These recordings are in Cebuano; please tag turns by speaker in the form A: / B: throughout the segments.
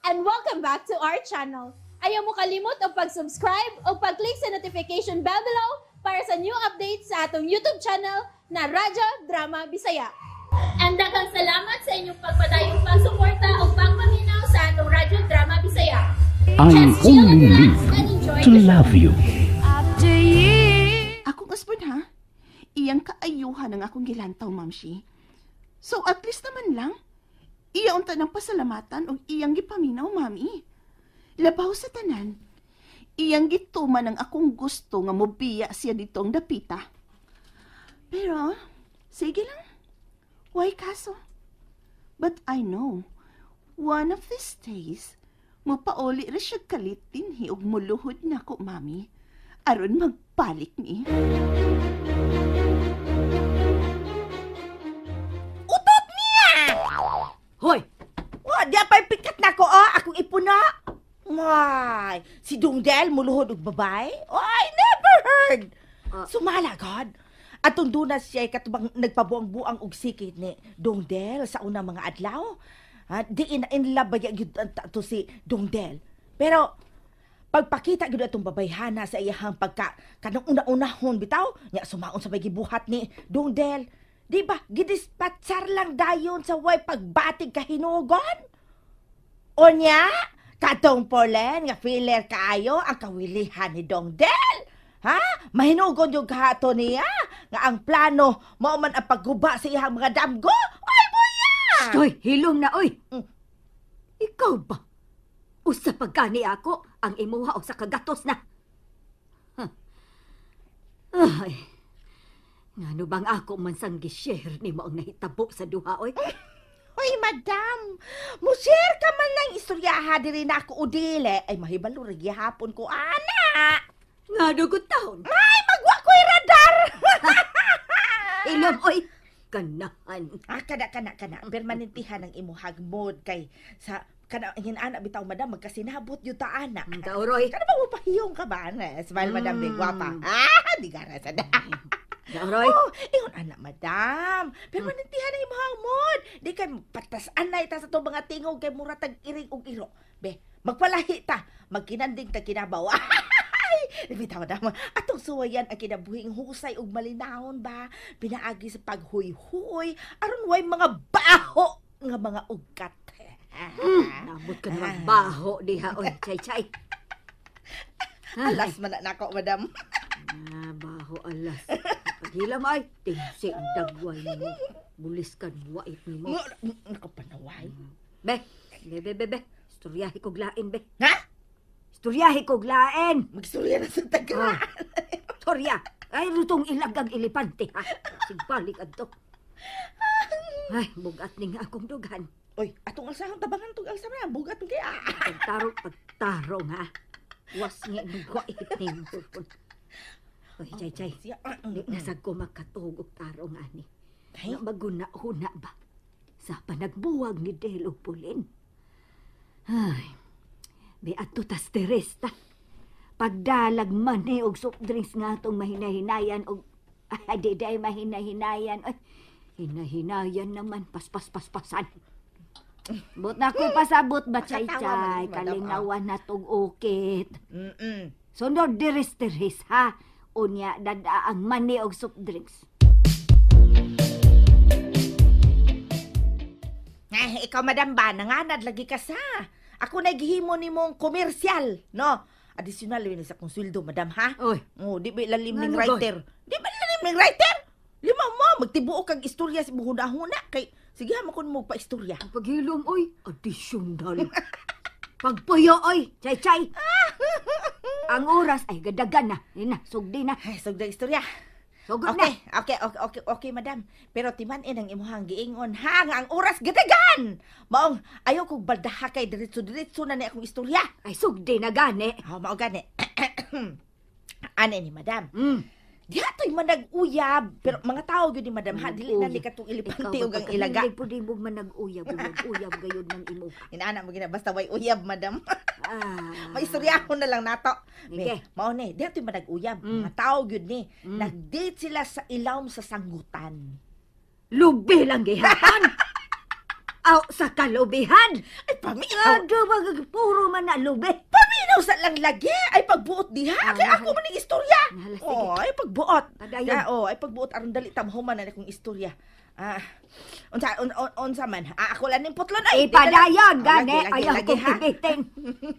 A: And welcome back to our channel. Ayaw mo kalimot og pag-subscribe o pag-click sa notification bell below para sa new updates sa atong YouTube channel na Radyo Drama Bisaya. And daghang salamat sa inyong pagpadayong pagsuporta o pagpaminaw sa atong Radyo Drama Bisaya.
B: I
A: Just chill and
B: only
A: relax
B: live
A: and enjoy
B: to
A: the show.
B: Love you.
C: After years.
D: Akong husband ha, iyang kaayuhan ang akong gilantaw, Mamshi. So at least naman lang, iya unta ng pasalamatan og iyang gipaminaw, Mami. Labaw sa tanan, iyang gituman ang akong gusto nga mobiya siya ditong dapita. Pero, sige lang, why kaso? But I know, one of these days, mupauli ra siya kalit dinhi ug muluhod nako, Mami. Aron magbalik ni.
E: Utot niya!
F: Hoy!
E: Wa, di pa pikat na ko, oh, akong ipuna. Why, si Dungdel muluhod og babay? Oh, I never heard. Sumala, God. Atong duna siya katubang nagpabuang-buang og sikit ni Dungdel sa unang mga adlaw. Ha, di ina in love ba gyud to si Dungdel. Pero pagpakita gyud atong babayhana sa iyahang pagka kanang una-unahon bitaw nya sumaon sa may gibuhat ni Dungdel. Di ba gidispatsar lang dayon sa way pagbatig kahinugon? Unya, katong Polen nga filler kaayo ang kawilihan ni Dongdel. Ha? Mahinugon yung kahato niya nga ang plano mao man ang pagguba sa iyang mga damgo. Ay, buya!
F: Stoy, hilom na, oy! Ikaw ba? Usa pa gani ako ang imuha o sa kagatos na. Huh. Ay, ngano bang ako man sang gishare nimo ang nahitabo sa duha, oy?
E: Hoy, madam! Mushare ka man ng istoryaha diri na ako udile. Ay, mahibalo ra gihapon ko, ana!
F: Ngano gud taon?
E: Ay, magwa ko'y radar!
F: Ilom, oy! Ganahan.
E: Ah, kana, kana, kana. Permanentihan ang imuhag mod kay sa kana hinana bitaw, madam, magkasinabot yung ta ana.
F: Daoroy.
E: Kana ba mo pahiyong ka ba ana? Smile, madam, big gwapa. Ah, di gara sa da.
F: Daoroy.
E: Oh, ingon ana, madam. Permanentihan ang imuhang mod. Di kay patas anay ta sa itong mga tingog kay mura tag iring og iro. Be, magpalahi ta, magkinanding ta kinabaw. Ay, bitaw, madam. Atong suwayan ang kinabuhing husay ug malinahon ba? Pinaagi sa paghuyhuy aron way mga baho nga mga ugat.
F: Nabot ka naman baho diha, oy. Chay, chay.
E: Alas man na nako, madam.
F: Ah, baho alas. Paghila mo ay, tingsi dagway mo. Bulis ka, wait nimo.
E: Nakapanaway.
F: Be, be, be, be, be. Istoryahe kog lain, be.
E: Ha?
F: Istoryahe kog lain.
E: Magstorya na sa tagra.
F: Ah, Istorya. Ay, rutong ilagang elepante, ha? Sigbalik adto. Ay, bugat ni nga akong dugan.
E: Oy, atong alsahon tabangan tong alsa na, bugat man kaya.
F: Pagtarong, pagtarong, ha? Was nga nagwait ni mo. Oy, chay, chay.
E: Siya.
F: Di nasag ko makatug og tarong ani.
E: Ay.
F: Nga maguna-huna ba sa panagbuwag ni Del ug Pulin. Ay, may adto tas teresta. Pagdalag man ni og soft drinks nga atong mahinahinayan og ay, di day mahinahinayan. Ay, hinahinayan naman paspas-paspasan. But na ko pasabot ba, chay
E: Makatawa man
F: chay,
E: ni madam, ah.
F: kalingawan na tog ukit. Sunod diris-diris ha. Unya dada ang mani og soft drinks.
E: Ay, ikaw, madam ba, nanganad lagi ka sa. Ako na gihimo nimong komersyal, no? Additional yun sa akong sweldo, madam, ha?
F: Oy.
E: Oh, di ba lalim ning
F: Ngano,
E: writer? Di ba lalim ning writer? Lima mo, magtibuok kag istorya sa buhuna-huna. Kay, sige ha, makun mo pa istorya.
F: Ang paghilom oy, additional. Pagpuyo oy, chay chay. Ang oras ay gadagan na. Di na, sugdi na.
E: Ay, sugda istorya.
F: Sugod
E: Okay,
F: na.
E: okay, madam. Pero timan-in ang imuhang giingon, ha, nga ang oras gadagan. Maong, ayaw kog baldaha kay diretso-diretso na ni akong istorya.
F: Ay, sugdi na gani.
E: Oh, mao gani. Ano ni madam? Diha to'y manag-uyab. Pero mga tao gyud ni madam, ha, dili na ni katong elepante ug ang ilaga.
F: Hindi po di mo manag-uyab. Uyab gayud ng imuha.
E: Inaana mo gina basta way uyab, madam.
F: Ah.
E: Maistorya na lang nato.
F: Sige.
E: Be, mao ni, diha to'y manag-uyab. Mga tao gyud ni. Nag-date sila sa ilawom sa sanggutan.
F: Lubi lang gihapon. Aw, sa kalubihan.
E: Ay, paminaw.
F: Ado, puro man na lubi.
E: Paminaw sa lang lagi. Ay, pagbuot diha. Kaya ako man ang istorya.
F: Hala, sige.
E: Oh, ay, pagbuot.
F: Padayon.
E: Ya, oh, ay, pagbuot. Aron dali tamhuman na akong istorya. Ah, unsa man. Ah, ako lang ning putlon. Ay,
F: Ipadayon, gani.
E: Lagi,
F: Ayaw
E: lagi,
F: kong
E: ha?
F: pipitin.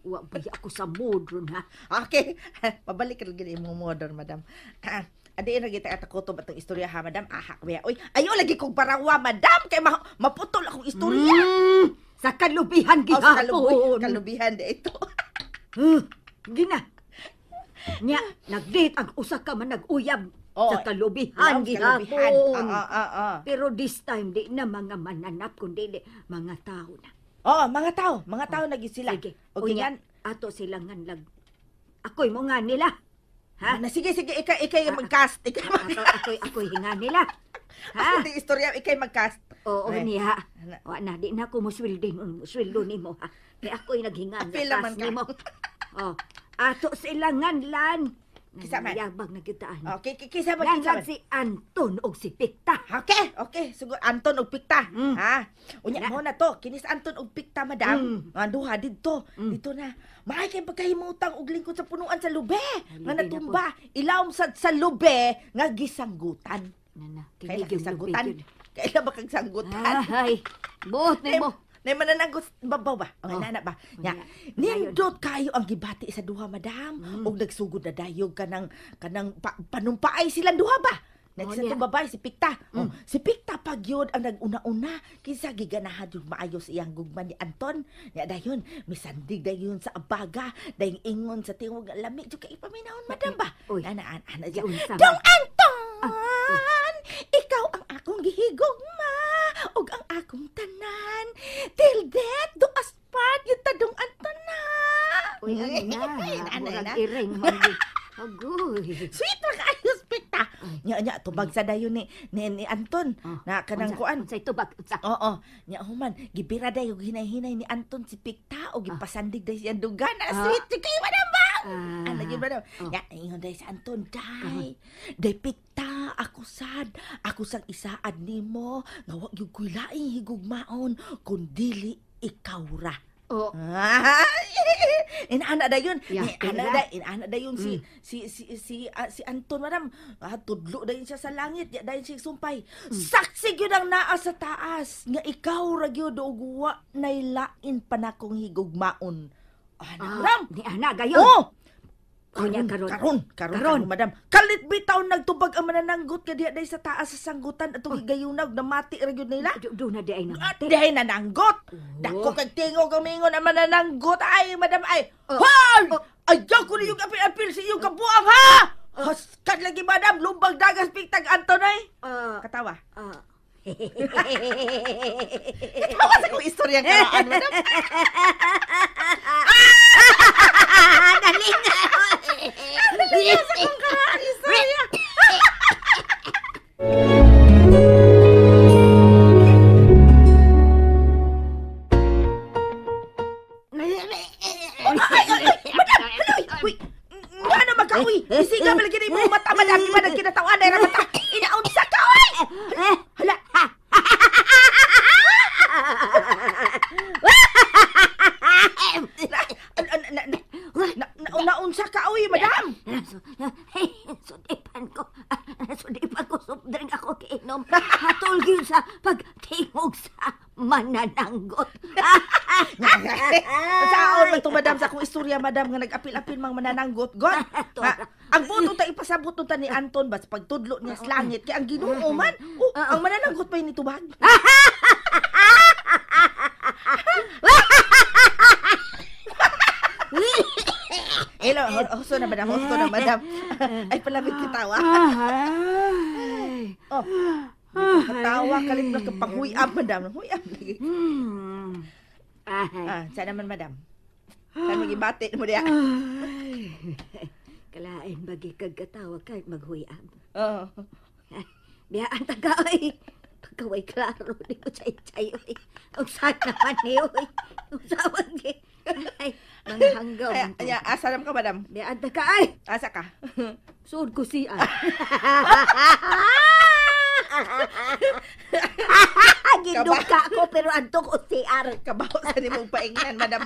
F: Wa ba ako sa mood ron, ha?
E: Okay. Pabalik ka lang imong modern, madam. Ah, adiin ra kita atakutob atong istorya ha, madam. Aha, kuya. Uy, ayo lagi kong parawa, madam, kay maputol akong istorya.
F: Sa kalubihan
E: Oh, sa
F: gihapon.
E: kalubihan di ito.
F: Gina. Nya, nag-date ang usa ka man nag-uyab.
E: Oh,
F: sa kalubihan
E: Sa kalubihan.
F: gihapon.
E: Oo.
F: Pero this time, di na mga mananap, kundi di, mga tao na.
E: Oo, mga tao. Mga tao na gyud sila.
F: Sige.
E: O
F: Unya,
E: ganyan.
F: ato sila nganlag. Ako'y mo nga nila. Ha?
E: Na, sige, sige, ikay mag-cast. Ikay mag
F: Ako'y hinga nila. Ha?
E: Ako di istorya, ikay mag-cast.
F: Oo,
E: Ay.
F: niya.
E: Ana.
F: Wa na, di na ko musweldo nimo, ha? Kaya ako'y naghinga
E: Apil
F: sa
E: naman
F: cast
E: ka.
F: nimo. Oh, ato sila nganlan.
E: Kisa man.
F: Nangyabag na kitaan.
E: Okay, kisa man, kisa
F: Nganlan
E: man.
F: si Anton og si Pikta.
E: Okay, okay. Sugo Anton og Pikta. Ha? Unya
F: Na.
E: mo na to. Kinis Anton og Pikta, madam. Nga duha didto. Dito na. Maay kay pagkahimutang og lingkod sa punuan sa lube.
F: Ay,
E: Nga
F: lube na
E: natumba. Ilawom sad sa lube nga gisanggutan.
F: Na,
E: Kaila
F: kini yung
E: sanggutan.
F: lube yun.
E: Kaila ba kag sanggutan?
F: Ay, buot nimo.
E: Nay manananggot babaw ba? Ang
F: Oh.
E: inana ba? Nya.
F: Unya.
E: Nindot kayo ang gibati sa duha, madam. Og nagsugod na dayog kanang panumpaay silang duha ba? Next
F: Oh,
E: na
F: niya.
E: itong babae, si Pikta. Oh, si Pikta pag yun ang nag-una-una. Kinsa giganahan yung maayos iyang gugma ni Anton. Nya dayon, misandig dayon sa abaga, dayong ingon sa tingog nga lami. Diyo kay ipaminahon, madam ba?
F: Uy.
E: Ana, ana, ana, siya.
F: Giunsa
E: Dong
F: man.
E: Anton! Ikaw ang akong gihigugma ug ang akong tanan. Till death do us part yung tadong Anton na.
F: Uy, ano na.
E: Ana,
F: Murag
E: na.
F: iring man. Agoy.
E: Sweet ra kaayo Pikta. Nya nya tubag sa dayon ni Anton
F: Oh,
E: na kanang kuan.
F: Unsay tubag? Unsa?
E: Oo, nya human gibira day og hinay-hinay ni Anton si Pikta og gipasandig day siyang dugan. Ah, sweet jud kayo madam ba?
F: Ah.
E: Ano yun madam?
F: Oh.
E: Nya ingon day si Anton day. Day Pikta ako sad, ako sang isaad nimo nga wa gyud koy laing higugmaon kun dili ikaw ra.
F: Oh.
E: Inaana dayon.
F: Ya,
E: Inaana
F: tira.
E: day, inaana dayon si Anton madam. Ah, tudlo dayon siya sa langit, ya dayon siya sumpay. Saksi gyud ang naa sa taas nga ikaw ra gyud og wa nay lain pa nakong higugmaon. Ana, madam.
F: Ni ana gayon.
E: Oh!
F: Unya, karon.
E: Karon, karon, karon, madam. Kalit bitaw nagtubag ang manananggot nga diha day sa taas sa sanggutan atong higayunag namati ra gyud nila.
F: Do na di ay
E: At
F: namati.
E: dihay nananggot. Dako kag tingog ang mingon ang manananggot. Ay, madam, ay.
F: Oh.
E: Hoy! Ayaw ko na yung apil-apil sa iyong kabuang, ha? Haskan lagi, madam. Lumbag dagas piktag Anton, ay. Katawa. Katawa sa kong istoryang karaan, madam.
F: Dali na.
E: Sa kong karaan, istorya. Ay, ay, ay, madam, haloy. Uy, nga na magkaoy. Isiga malagi na imong mata, madam. Di ba nagkinatawan na mata? Inaunsa ka, oy! Hala. Naunsa ka, oy, madam.
F: Sudipan ko. Sudipan ko. Soft drink ako kiinom. Hatol gyud sa pagtingog sa manananggot.
E: Saon man to, madam, sa akong istorya, madam, nga nag-apil-apil mang manananggot. God, ang buto ta ipasabot ta ni Anton bas pagtudlo niya sa langit kay ang Ginoo man. Oh, ang manananggot pa ni tubag. Hello, husto na madam, husto na madam. Ay palamig kitawa.
F: Ay.
E: Oh. Katawa kalit na kapanguyab madam. Huyab lagi.
F: Ay.
E: Ah, sana man madam. Sana magibati mo diya.
F: Ay. Kalain bagi kag katawa kahit maghuyab.
E: Oo.
F: Biyaan taga oy. Pagkaway klaro ni ko chay-chay oy. Ang sana man ni oy. Ang sawan gi. Ay, mga hanggaw.
E: Ay, ay, asa naman ka madam?
F: Biyaan taga ay.
E: Asa ka?
F: Suod ko siya. Giduka ko pero adto ko CR.
E: Kabaho sa nimong paingnan, madam.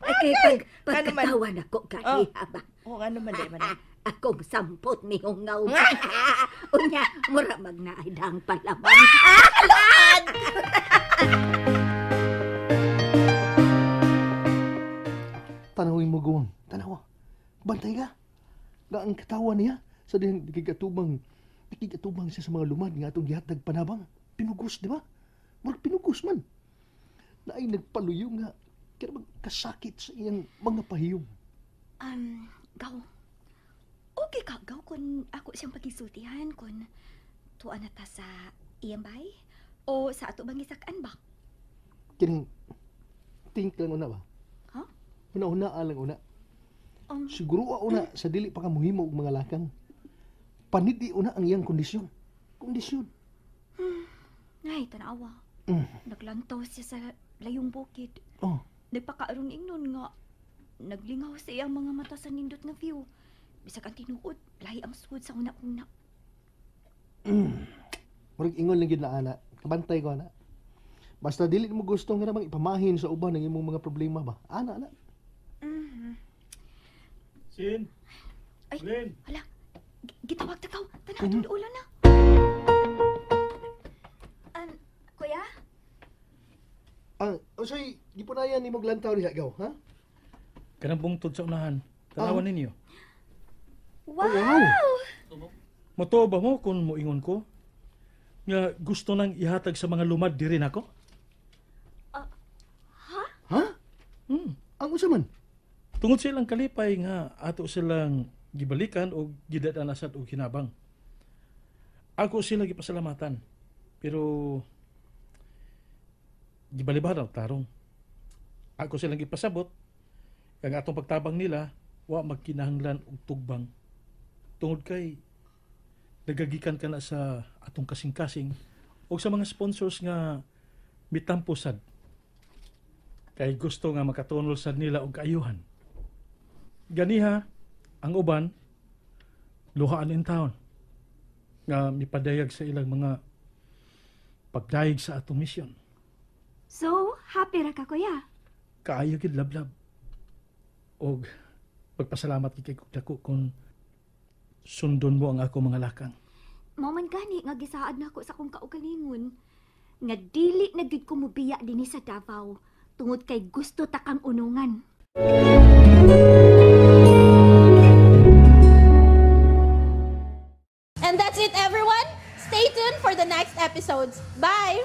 F: Ay, kay pag,
E: Ano man?
F: pagkatawa na ko ganiha ba?
E: Oh, ano man di, madam.
F: Akong sampot ni hungaw. Unya, mura magnaidang palaman.
B: Tanawin mo guwang, tanawa. Bantay ka. Nga ang katawa niya sa dihang nakigatubang siya sa mga lumad nga atong gihatag panabang. Pinugos, di ba? Murag pinugos man. Na ay nagpaluyo nga kaya magkasakit sa iyang mga pahiyom.
C: Gaw. Okay ka, Gaw, kung ako siyang pagisultihan, kung tuwa na ta sa iyang bay, o sa ato bang isakan ba?
B: Kining think lang una ba?
C: Ha?
B: Una-una lang una.
C: Um,
B: Siguro una sa dili pa ka muhimo og mga lakang. Panidi una ang iyang kondisyon. Kondisyon.
C: Ay, tanawa. Naglantaw siya sa layong bukid.
B: Oh.
C: Nagpakaarong ingnon nga. Naglingaw sa iyang mga mata sa nindot nga view. Bisag ang tinuod, lahi ang sud sa una-una.
B: Murag ingon lang gyud na ana. Kabantay ko ana. Basta dili mo gusto nga namang ipamahin sa uban ang imong mga problema ba. Ana ana.
G: Sin.
C: Ay,
G: Lin.
C: hala. Gitawag ta kaw. Tanaw mm ulo na. Kuya?
B: Ah, unsay gipunayan nimo lantaw diha gaw, ha?
G: Kanang bungtod sa unahan. Tanawan ninyo.
C: Wow!
B: Oh, wow.
G: Motuo ba mo kung moingon ko? Nga gusto nang ihatag sa mga lumad diri nako?
C: Ha?
B: Ha? Ang unsa man?
G: Tungod sa ilang kalipay nga ato silang gibalikan o gidadanasan og hinabang. Ako sila gipasalamatan. Pero gibalibaran og tarong. Ako silang gipasabot kang atong pagtabang nila wa magkinahanglan og tugbang. Tungod kay nagagikan ka na sa atong kasing-kasing o sa mga sponsors nga mitampo sad. Kay gusto nga makatunol sad nila og kaayuhan. Ganiha ang uban luhaan in town nga mipadayag sa ilang mga pagdayeg sa atong misyon.
C: So, happy ra ka, kuya?
G: Kaayo gid lablab. Og pagpasalamat gid kay dako kung sundon mo ang ako mga lakang.
C: Mao man gani nga gisaad nako sa akong kaugalingon nga dili na gyud ko mobiya dinhi sa Davao tungod kay gusto ta kang unungan.
A: And that's it, everyone. Stay tuned for the next episodes. Bye!